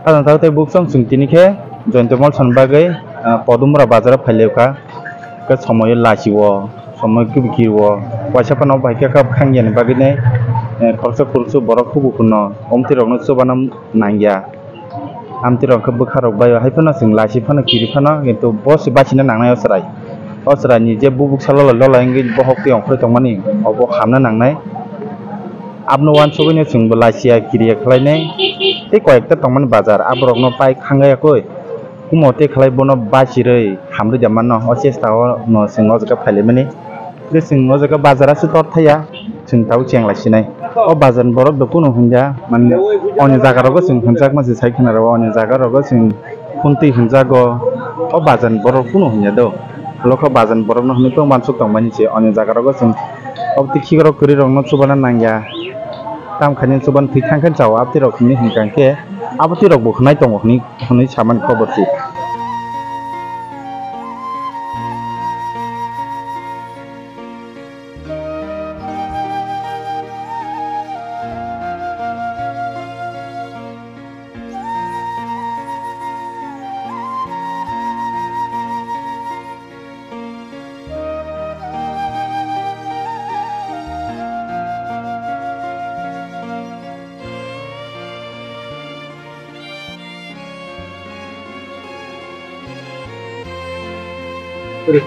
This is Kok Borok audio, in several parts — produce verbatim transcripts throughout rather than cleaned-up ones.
Khajang tei buksong chwng tini khe Joyonto Mall soni bagwi, ah, Podumura bazar o phai lai kha. Khe somoyo lachi o, somoyo kibikir o, waisa phano bai khe kha khang yani bagwi nai, eh, khoroksa khoroksa borok hubu phano omtwi rokno chubana nang ya. Amtwi rok khe bwkha rok bai hai phano chwng lachi phano kiri phano, kintu bo se bachina nangnai o chwrai. O chwrai ni je bubuk salo lolai wngwi bohok twi ongkhorwi tongmani, obo hamna nangnai. Abno uansugwino chwngbo lachiya kiriya khlainai tei koyekta tongmani bazar, aborokno pai khangya koi. Kumo tei khlai bono bachirwi hamrwi da manno, o chesta o no chwng o jaga phailaimani. Tei chwng o jaga bazar aswk tor thaya, chwng tabuk cheng lai sinai. O bazar ni borok do kunu hwnya, mane oni jaga rogo chwng hwnjakma se sai khna rw, oni jaga rogo chwng Khuntwi hwnjago, o bazar ni borok kunu hwnya do. Lokho bazar ni borok no hwnwi tong uansuk tongmani se, oni jaga rogo chwng obotwi khikrok kwrwi rok no chubana nangya. Tamkhaini chuban thwi thangkhe chao, abotwi rok hwnwi hwnkha khe, abotwi rok bo hwnai tongo hwnwi, hwnwi samani khobor se.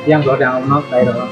Yang lo yang no tai ro.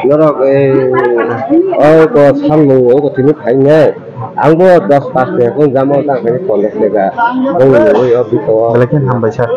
Norok, eh, o ko samung o ko tini phainai. Ang bo dos pas ni kung jamo ta khe pondro tega. Bong ni o bito. Belai khe hambai sir.